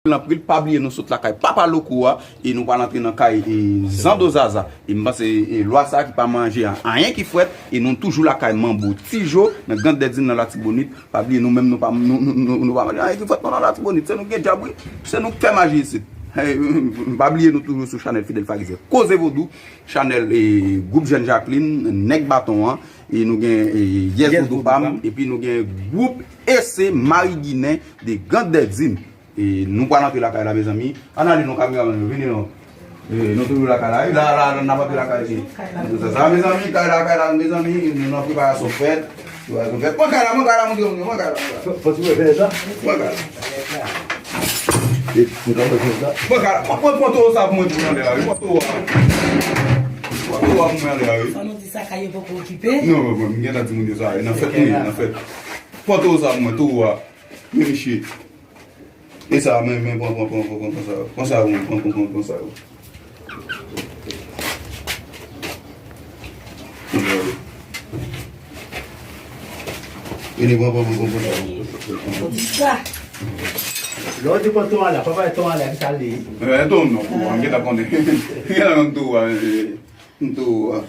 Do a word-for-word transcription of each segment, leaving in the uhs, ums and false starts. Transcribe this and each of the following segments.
Anpil, anpil, pa bliye nou sot lakay Papa Loko a, e nou pral antre nan kay, e, Zando Zaza. E m panse, e, lwa sa ki pa manje a, anyen ki frèt, e nou toujou lakay Manbo Tijo, nan Ganndedim nan Latibonit. Pa bliye nou menm nou pa, nou, nou, nou, nou pa manje anyen ki frèt non nan Latibonit. Se nou ki gen djab wi, se nou ki fè maji isit. E, pa bliye nou toujou sou chanèl Fidel Farizyen. Koze Vodou, chanèl, e, gwoup Jèn Jacqueline, Nèg Baton an, e nou gen, e, Yes Vodou Pam, epi nou gen gwoup E C Mari Ginen de Ganndedim. E nou pral antre lakay la, mezanmi. Ann ale non, kameramann yo, vini non. E, nou toujou lakay la, wi, la, la, n ap antre lakay li. Sa, sa, mezanmi, kay la, kay la, mezanmi, nou nan preparasyon fèt. Preparasyon fèt. Pran kay la, pran kay la, montre moun yo, pran kay la, pran kay la. Fò ti wè fè sa. Pran kay la. E, nou ka fè sa. Pran kay la, pran, pran, pran towo sa pou mwen, pou mwen, la, wi, pran towo a. Pran towo a pou mwen, la, wi. Fò nou di sa, kay yo poko okipe. Non, non, non, m gentan di moun yo sa, nan fèt, wi, nan fèt. Pran towo sa pou mwen, towo a. Men, mesye. E sa, men, men, pran, pran, pran, pran, pran, pran sa yo. Pran sa yo, pran, pran, pran, pran sa yo. Vini, pran, pran, pran, pran, pran sa yo. Lè w di pran ton an la, pa pale ton an la, ki sa l ye? E, ton non, pou an, gen ta konnen. Gen nan tou, e. M tou, a.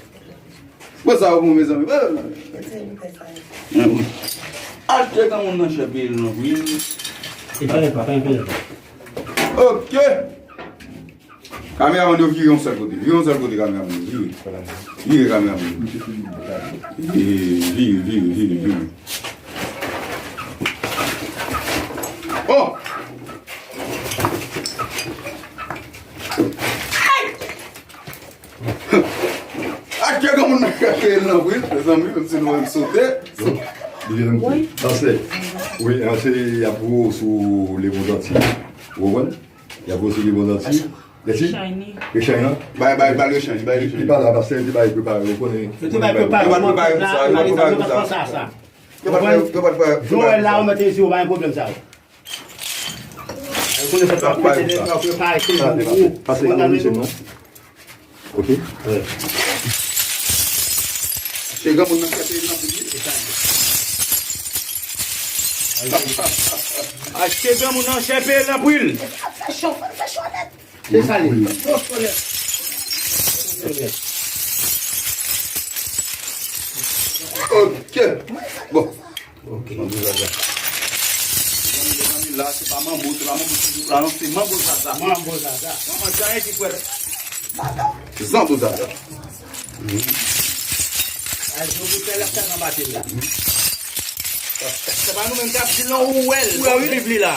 Bon, sa yo bon, mezanmi. Achte granmoun nan chè peye l nan pwil. E pa, e pa, pa, e pa. Ok. Kameramann yo vire yon sèl kote. Vire yon sèl kote, kameramann yo. Vire. Vire, kameramann yo. Vire, vire, vire, vire, vire. Oh! Achte granmoun nan chè peye l nan pwil, mezanmi, menm si nou wè m sote. Li vin nan pwil. Pastè, wi, an se y ap voye w sou Le Monde Entier. Ou konprann? Y ap voye w sou Le Monde Entier. Leti? Rechany, non? Bay, bay, bay Rechany, bay Rechany. Li pa la, pastè, li bay prepare, ou konnen. Yo te bay prepare, yo pa prepare pou sa, yo pa prepare pou sa. Yo pa prepare, yo pa prepare. Joel la, ou mete isi, ou pa gen pwoblèm sa. Ou konnen sa pa prepare, se de prepare, se de gwo. Pase nan misye, non? Ok. Achte granmoun nan chè peye l nan pwil. Achte granmoun nan chè peye l nan pwil. Fè cho, fè cho nèt. Se sa li. Ok. Bon. Ok. Manbo Zaza. Mezanmi, mezanmi, la, se pa manbo, se pa manbo toujou la, non, se manbo Zaza. Manbo Zaza. Manbo Zaza, ki kwè. Zando Zaza. Ay, yo pou fè lè fè nan batil la. Se pa nou menm k ap di l non, ou wè l, ou ap viv li la.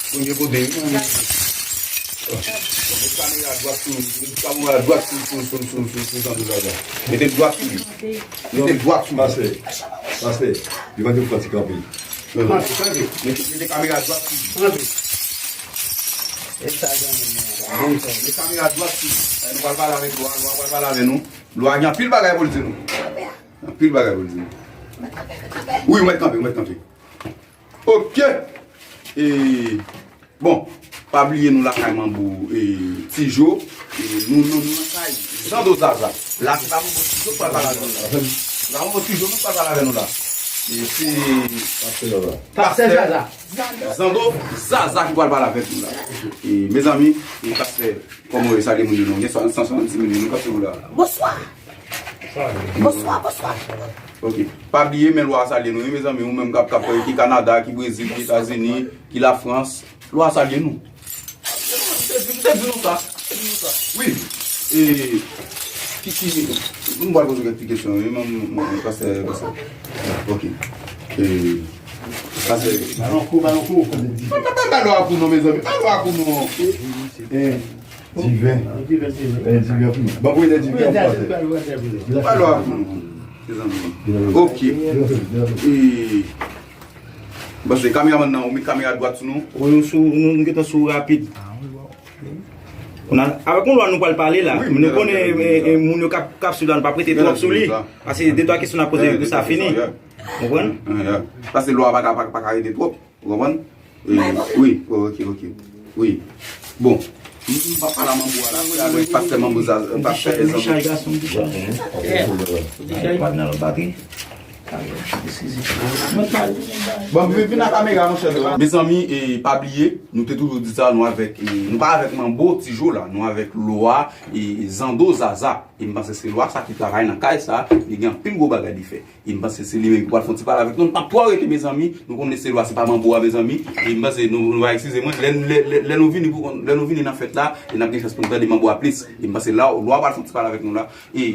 Premye kote, wi. Met kamera dwat sou, met kamera dwat sou, sou, sou, sou, sou, sou Zando Zaza. Mete l dwat sou li. Mete l dwat sou li. Pastè, pastè, li mande pou fè ti kanpe. Mete, mete kamera dwat sou li. E sa, mete kamera dwat sou li. Nou pral pale avèk lwa, lwa pral pale avèk nou. Lwa gen anpil bagay pou l di nou. Anpil bagay pou l di nou. Wi, ou mèt kanpe, ou mèt kanpe. Ok. E, bon, pa bliye nou lakay Manbo, e, Tijo. E, nou, nou, nou lakay Zando Zaza. La, se pa Manbo Tijo k pral pale avè nou la. Se pa Manbo Tijo nou k pral pale avè nou la. E, se Pastè Zaza. Pastè Zaza. Zando Zaza ki pral pale avèk nou la. E, mezanmi, e, pastè, kòman w ye? Salye moun yo non. Gen san, san, san, san moun yo k ap swiv ou la. Bonswa. Bonswa, bonswa. Ok. Pa bliye, men lwa a salye nou, wi, mezanmi, ou menm k ap, k ap, ki Kanada, ki Brezil, ki Etazini, ki Lafrans, lwa a salye nou. M te di, m te di nou sa, m te di nou sa. Wi. E, ki, ki, m pral poze kèk ti kesyon, wi, mwen, mwen, mwen, pastè, pastè. Ok. E, pastè. Balon kou, balon kou. Pa, pa, pa, pa lwa kou non, mezanmi, pa lwa kou non. E. Diven. Diven, diven. Eh, diven pou nou. Ban pou ede diven pou pase. Pa lwa pou nou. Ok. E, bon, se kameramann nan, ou met kamera dwat sou nou. Ou nou sou, nou, nou gentan sou rapid. Kounye a, avèk yon lwa nou pral pale la. Wi, nou konnen, eh, eh, moun yo k ap, k ap swiv la, nou p ap rete twòp sou li. Paske de twa kesyon n ap poze pou sa fini. Ou konprann? Paske lwa pa ka, pa, pa ka rete twòp. Ou konprann? E, wi, ok, ok. Wi. Bon, m, m p ap pale a Manbo a la, se avèk pastè Manbo Zaza, pastè Zaza. Chay gason, m di chay. Chay pa nan lòt batri. Bon, vin, vin nan kamera, monchè, Lwa. Mezanmi, e, pa bliye, nou te toujou di sa, nou avèk, e, nou pa avèk Manbo, Ti Jo la, nou avèk Lwa, e, Zando, Zaza. E m panse se Lwa sa ki travay nan kay sa, li gen anpil gwo bagay li fè. E m panse se li menm ki pral fè yon ti pale avèk nou. Nou p ap twò rete, mezanmi. Nou konnen se Lwa, se pa Manbo a, mezanmi. E m panse nou, nou va eskize mwen. Lè, lè, lè, lè nou vini pou, lè nou vini nan fèt la, e n ap gen chans pou n tande Manbo a plis. E m panse la, Lwa pral fè yon ti pale avèk nou la. E,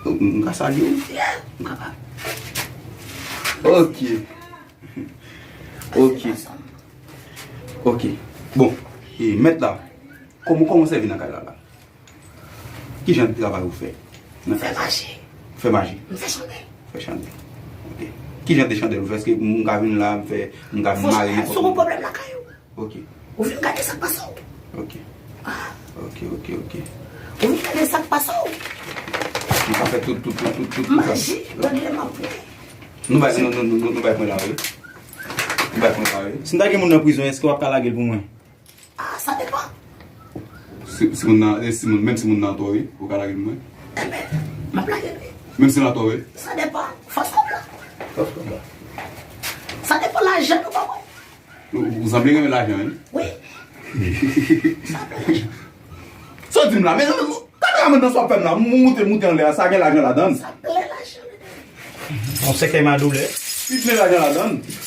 m, m ka salye w? Yeah, m kapab. Ok. Ok. Ok. Bon, e, mèt la, kòman, kòman w sèvi nan kay la, la? Ki jan de travay ou fè? Nan fè maji. Fè maji? M fè chandèl. Fè chandèl. Ok. Ki jan de chandèl ou fè? Èske m ka vin la, m fè, m ka vin mare nenpòt. Si w gen pwoblèm lakay ou. Ok. Ou vin gade sa k pase w. Ok. Ah. Ok, ok, ok. Ou vin gade sa k pase w. M ka fè tout, tout, tout, tout, tout, tout sa. Maji, règleman pou. Nou bay, nou, nou, nou, nou, nou bay pwen la, wi. Nou bay pwen la, wi. Si m ta gen moun nan prizon, èske w ap ka lage l pou mwen? Ah, sa depann. Si, si moun nan, e si moun, menm si moun nan atò, wi, ou ka lage l pou mwen? Enben, m ap lage l, wi. Menm si l atò, wi? Sa depann. Fòs kòb la. Fòs kòb la. Sa depann lajan nou ba mwen. Ou, ou sanble renmen lajan, wi. Wi. Sa plen lajan. Sa w di m la, men, kameramann nan sa w ap fè m la, m moute, moute anlè a, sa gen lajan ladan l. Sa plen lajan ladan l. Yon sèkèy madoulè. Li plen lajan ladan l.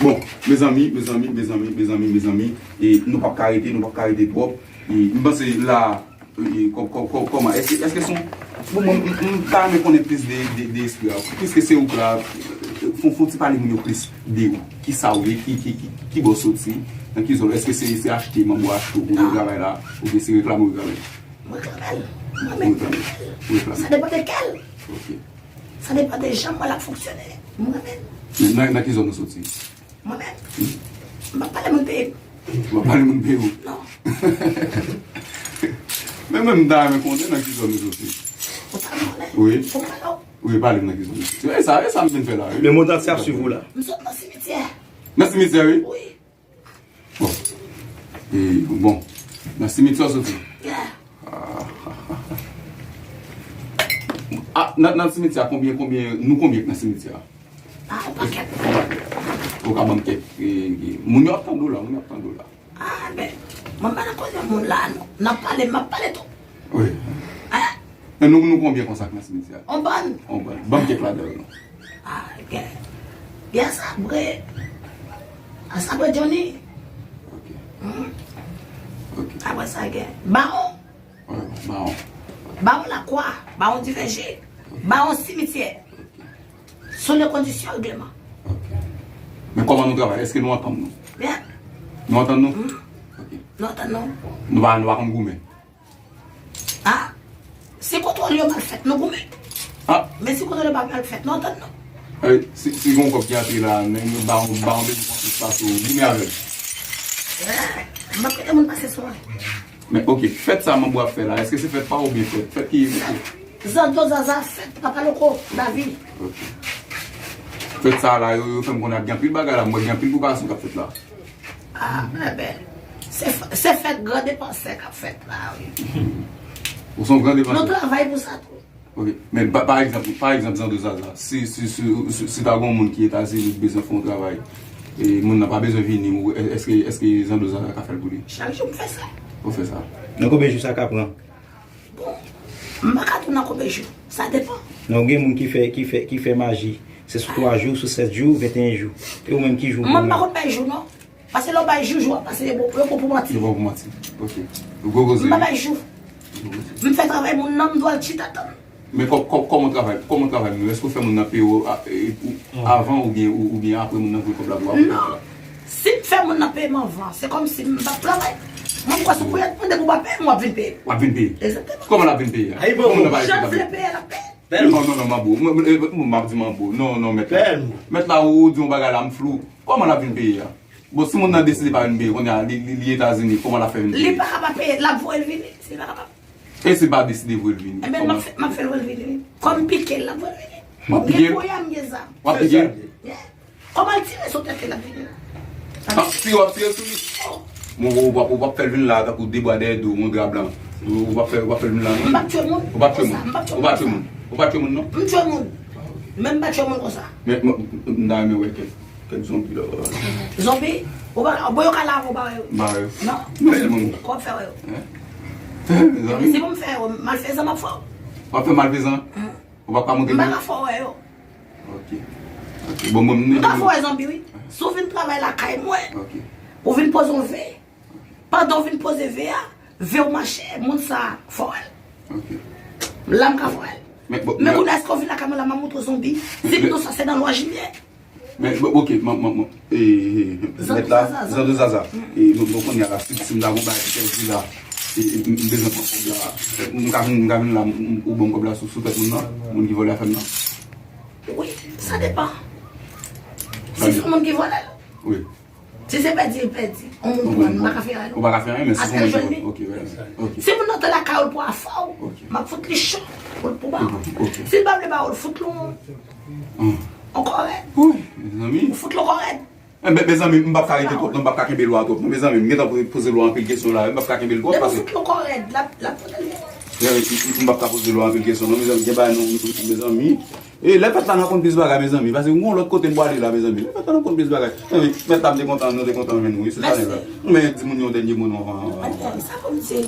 Bon, mezanmi, mezanmi, mezanmi, mezanmi, mezanmi, e nou p ap ka rete, nou p ap ka rete twòp. E m panse la, e, kò-, kò-, kò-, kòman, èske, èske se yon, bon, mwen, m, m ta renmen konnen plis de, de, de espri a. Piske se ou k la, fon, fon ti pale moun yo plis de ou. Ki sa ou ye, ki, ki, ki, ki bò w soti, nan ki zòn, èske se, se achte, Manbo achte w pou travay la, oubyen se reklame w reklame? Mwen reklame l. Mwen menm. Ou reklame l. Ou reklame l. Sa depann de kè l. Ok. Sa depann de jan mwen l ap fonksyone. Mwen menm. Men nan, nan ki zòn ou soti? Mwen menm. M p ap pale moun peyi m. Ou p ap pale moun peyi w? Non. Men mwen, m ta renmen konnen nan ki zòn ou soti. Ou ta renmen konnen? Wi. Ou pale w? Wi, pale m nan ki zòn ou soti. E sa, e sa m vin fè la, wi. Le monde entier ap swiv ou la. M sot nan simityè. Nan simityè, wi? Wi. Bon. E, bon. Nan simityè w soti? Yeah. Ah. Ah, nan, nan simityè a, konbyen, konbyen, nou konbyen k nan simityè a? Ah, yon pakèt. Ou ka ban m kèk, e, e, moun yo ap tande w la, moun yo ap tande w la. Ah, men, mwen pa nan koze moun la, non. N ap pale, m ap pale tou. Wi. Hein? Men nou, nou konbyen konsa k nan simityè a? On bann. On bann. Ban m kèk ladan yo, non. Ah, gen. Gen Asabre. Asabre Johnny. Ok. Hmm. Ok. Apre sa, gen Bawon. Wi, Bawon. Bawon Lakwa. Bawon Divèje. Bawon Simityè. Ok. Sou le kondisyon règleman. Ok. Men kòman nou travay? Èske nou antann nou? Byen. Nou antann nou? Hmm. Ok. Nou antann nou. Nou pa, nou pa konn goumen? Ah, si kontwòl yo mal fèt, nou goumen. Ah. Men si kontwòl yo pa mal fèt, nou antann nou. Eh, si, si gon kòb ki antre la, men nou ba, ba yon bezwen konfyans pase w, goumen avè l. Eh, m ap kite moun pase sou mwen. Men, ok, fèt sa Manbo ap fè la, èske se fèt pa w oubyen fèt, fèt ki... Zando, Zaza, fèt Papa Loko, Davi. Ok. Fèt sa la, yo, yo fè m konnen ap gen anpil bagay la, m wè gen anpil pwokasyon k ap fèt la. Ah, enben, se f-, se fèt gran depansè k ap fèt la, wi. Ou se yon gran depansè? Nou travay pou sa tou. Ok, men pa, pa egzanp, pa egzanp, Zando Zaza, si, si, si, si, si ta gen yon moun ki Etazini ki bezwen fè yon travay, e moun nan pa bezwen vini, ou, è-, èske, èske Zando Zaza ka fè l pou li? Chak jou m fè sa. Ou fè sa? Nan konbyen jou sa ka pran? Bon, m pa ka tou nan konbyen jou. Sa depann. Non, gen moun ki fè, ki fè, ki fè maji. Se sou twa jou, sou sèt jou, venteyen jou. E ou menm ki jou ou... Mwen, m pa konn bay jou, non. Paske lè w bay jou, jou ap pase, yo bon, yo bon pou manti. Yo bon pou manti. Ok. Gwo koze. M pa bay jou. M fè travay moun nan, m dwe al chita tann. Men kò-, kò-, kòman travay, kòman travay moun yo? Èske ou fè moun nan peye w a, e, ou, avan oubyen, ou, oubyen apre moun nan voye kòb la pou w apre? Non. Si m fè moun nan peye m anvan, se kòmsi m p ap travay. Mwen, m kwè si w mande pou w pa peye m, w ap vin peye m. W ap vin peye? Egzakteman. Kòman l ap vin peye a? Kòman moun nan pa... Jan l vle peye, l ap peye. Non, non, non, Manbo. Mwen, mwen, mwen, m ap di Manbo. Non, non, mèt la. Mèt la, ou di yon bagay la, m flou. Kòman l ap vin peye a? Bon, si moun nan deside pa vin peye, kounye a, li, li, li Etazini, kòman l ap fè vin peye? Li pa ka pa peye, l ap voye l vini. Si li pa ka pa... E si l pa deside voye l vini? Enben, m ap fè, m ap fè l voye l vini, wi. Kòm pike l, l ap voye l vini. M ap pike l? Gen kouyam, gen zam. W ap pike l? Yeah. Kòman l tire sou tèt li, l ap vini la? Ah, si w ap tire sou li. Oh. Bon, ou p ap, ou p ap fè l vin la tankou de bwa dèyè do, yon dra blan. Ou pa fè, ou pa fè l la, non? M pa tchwe moun. Ou pa tchwe moun. Ou pa tchwe moun. Ou pa tchwe moun, non? M tchwe moun. Men m pa tchwe moun konsa. Men m ta renmen wè kèk, kèk zonbi la. Zonbi? Ou pa, bon, yo ka lave ou pa wè yo. M pa wè yo. Non. Men moun. Kò fè wè yo. Hein? Mezanmi. Si pou m fè yo, malfezan m ap fè w. W ap fè malfezan? Ou pa ka montre m? M pa ka fè w wè yo. Ok. Ok. Bon, mwen, m ka fè w wè zonbi, wi. Si w vin travay lakay mwen, ok, ou vin poze yon ve. Pandan w vin poze ve a, ve w mache, moun sa a fè w wè l. Ok. La m ka fè w wè l. Men, bon, men men kounye a, èske w vin lakay mwen la, m ap montre w zonbi? Si m nan sa, se nan lwa jimye. Men, bon, ok, man, man, man, e, e, mèt la, Zando Zaza. E, nou, nou konnen la, si, si m ta gon bagay ki pèdi la, e, e, m, m bezwen pran kòb la. M ka vin, m ka vin la, m, m, ou ban m kòb la sou, sou tèt moun nan, moun ki vòlè afè m nan. Wi, sa depan. Si se yon moun ki vòlè l. Wi. Si se pèdi, l pèdi. Yon moun pran, m pa ka fè anyen, non. Ou pa ka fè anyen, men si se yon moun ki vòlè l. Ok, wi, ok. Si moun nan te lakay ou, l pran afè w, ok, m ap fout li cho pou l pou ba w. Ok. Si l pa vle ba w, l fout l yon, yon kòrèt. Wi, mezanmi. Ou fout l yon kòrèt. Eh, men, mezanmi, m p ap ka rete twòp, non, m p ap ka kenbe lwa twòp, non, mezanmi, m gentan poze lwa anpil kesyon la, m p ap ka kenbe l twòp, depi w fout l yon kòrèt, l ap, l ap tande l. Mezanmi, m p ap ka poze lwa anpil kesyon, non, mezanmi, gen bagay, non, mezanmi. E lè fèt la, n a konn plis bagay, mezanmi, paske m gon lòt kote m pwale la, mezanmi. Lè fèt la, n a konn plis bagay. Mezanmi, mèt la, m te kontan, nou te kontan jwenn ou, wi, sou chanèl la. Men di moun yo yon dènye mo, non, anvan, anvan. Sa pou m di?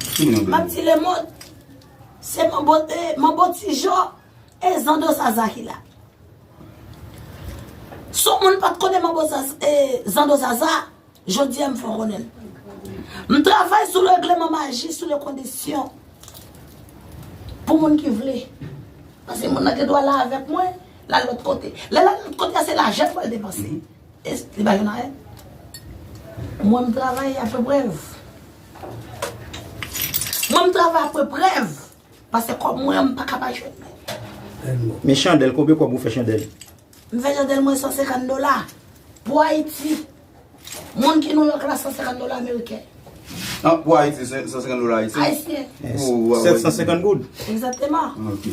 Di moun yo yon dènye mo. M ap di lemonn, se Manbo, e, Manbo Tijo, e Zando Zaza ki la. Si yon moun pa t konnen Manbo Zaza, e, Zando Zaza, jodi a m fè w konnen l. M travay sou le regleman maji, sou le kondisyon pou moun ki vle. Paske moun nan gen dwa la avèk mwen, l al lòt kote. Lè l al lòt kote a, se lajan l pral depanse. E li pa jwenn anyen. Mwen, m travay apre prèv. Mwen, m travay apre prèv. Paske kòb mwen an, m pa ka pa jwenn li. Men chandèl, konbyen kòb ou fè chandèl? M fè chandèl mwen san senkant dola. Pou Ayiti, moun ki Nouyòk la, san senkant dola ameriken. Ah, pou Ayiti, se san senkant dola ayisyen? Ayisyen. Sèt san senkant goud. Egzakteman. Ok.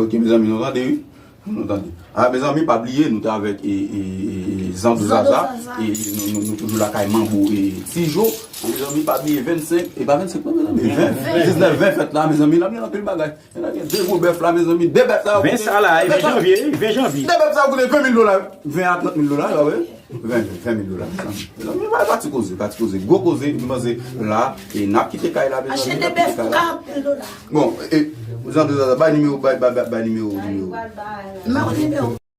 Ok, mezanmi, nou tande, wi. Nou tande. Ah, mezanmi, pa bliye, nou te avèk, e, e, e, e, Zando Zaza. E, e, nou, nou, nou toujou lakay Manbo, e, Tijo. Mezanmi, pa bliye, vennsenk, e pa vennsenk, non, mezanmi, ven, diznèf, ven fèt la, mezanmi, n ap gen anpil bagay. Gen de gwo bèf la, mezanmi. De bèf sa yo koute. Ven sa la, ven janvye, ven janvye. De bèf sa yo koute ven mil dola. Ven a trant mil dola, wi. Ven, ven mil dola, mezanmi. Mezanmi, pa, pa ti koze, pa ti koze. Gwo koze, m panse la, e n ap kite kay la, mezanmi. Achte de bèf pou karant mil dola. Bon, e, Zando Zaza, bay nimewo, bay, bay, bay, bay nimewo, nimewo. Nimewo, nimewo.